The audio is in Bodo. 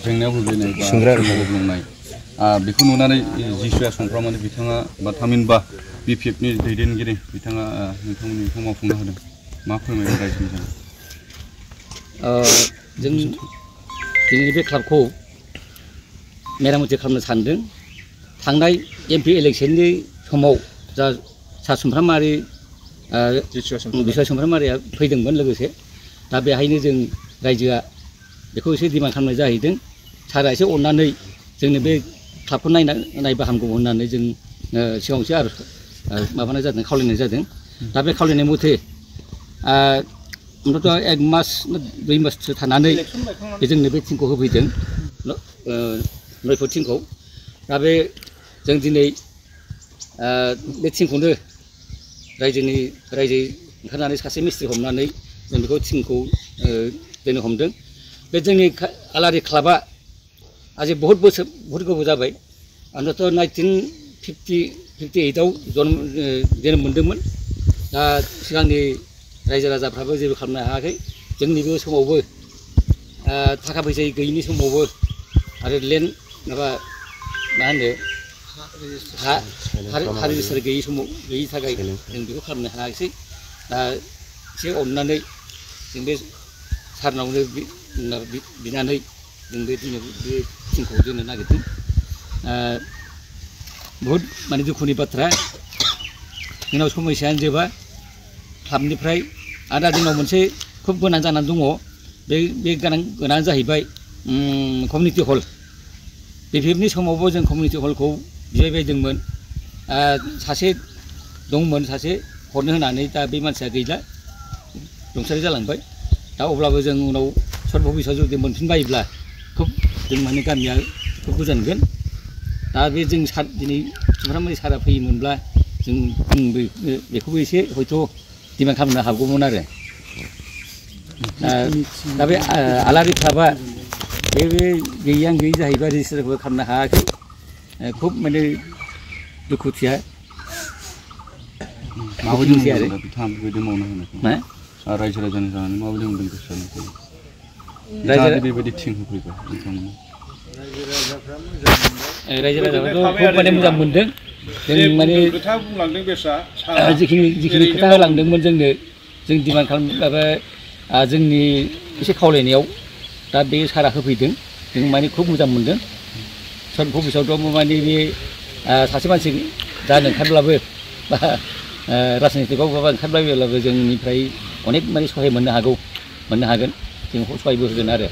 जेंनायाव गोग्लैनाय बा गब्लंनाय बेखौ नुनानै जिसुआ समफ्रामानि बिथाङा बा थामहिनबा BPFनि दैदेनगिरि बिथाङा नोंथांमोननि बेखौ मावफुंना होदों मा फोरमायनो रायजोनि जों दिनैनि बे क्लाबखौ मेरामति खालामनो सानदों थांनाय MP इलेक्शननि समाव जा सार सुमफ्रामारि जिसुआ सुमफ्रामारिया फैदोंमोन लोगोसे दा बेहायनो जों रायजोआ बेखौ एसे डिमान्ड खालामनाय जाहैदों सारा एसे अननानै जोंनो बे क्लाबखौ नायबा हामगौ होननानै जों सिगाङावसो आरो माबानाय जादों खावलायनाय जादों दा बे खावलायनाय मथे उनावथ' 1 मास 2 माससो थानानै जोंनो बे टिमखौ होफैदों 9 फुट टिमखौ दा बे जों दिनै बे टिमखौनो रायजो ओंखारनानै सासे मिस्ट्रि हमनानै जों बेखौ टिमखौ दोननो हमदों बे जोंनि आलारि क्लाबा आजि बहुत गोबाव जाबाय आंथ' 1958आव जोनोम मोन्दोंमोन दा सिगांनि रायजो राजाफ्राबो जेबो खालामनो हायाखै जोंनि बे समावबो थाखा फैसा गैयिनि समावबो आरो लेन्ड माबा मा होनो हा रेजिस्टार गैयि थाखाय जों बेखौ खालामनो हायाखिसै दा एसे अननानै जों बे सारनावनो बिनानै जों बे टिमखौ दोननो नागिरदों बहुद माने दुखुनि बाथ्रा जोंनाव समस्यायानो जोबा क्लाबनिफ्राय आरो जोंनाव मोनसे खुब गोनां जानानै दङ बे गोनाङा जाहैबाय कमिउनिटि हल BPFनि समावबो जों कमिउनिटि हलखौ बिबायबायदोंमोन सासे दंमोन सासे हरनो होनानै दा बे मानसिया गैला रुंसारि जालांबाय दा अब्लाबो जों उनाव सर्ट भबिसआव जुदि मोनफिनबायोब्ला खुब जों माने गामिया खुब गोजोनगोन दा बे जों दिनै सुमफ्रामारि सारा फैयोमोनब्ला जों बेखौबो एसे हयथ' डिमान्ड खालामनो हागौमोन आरो दा बे आलारि क्लाबा बे गैयि जाहैबाय रेजिस्टारबो खालामनो हायाखै खुब माने दुखुथिया माबायदि आरो बिथाङा बेबायदि मावनो होनाय रायजो राजानि जानानै माबायदि मोनदों गोसोआव रायजो बेबायदि थिं होफैबाय नोंथांमोना रायजो राजाफ्राथ' खुब माने मोजां मोनदों जों माने खोथा बुंलांदों बेसा जिखिनि खोथा होलांदोंमोन जोंनो जों डिमान्ड खालामबाबो जोंनि एसे खावलायनायाव दा बे सारा होफैदों जों माने खुब मोजां मोनदों सर्ट भबिसआवथ' माने बे सासे मानसि जानो ओंखारब्लाबो बा राजनितिकआव माबा ओंखारब्लाबो जोंनिफ्राय अनेक माने सहाय मोननो हागोन जों सहायबो होगोन आरो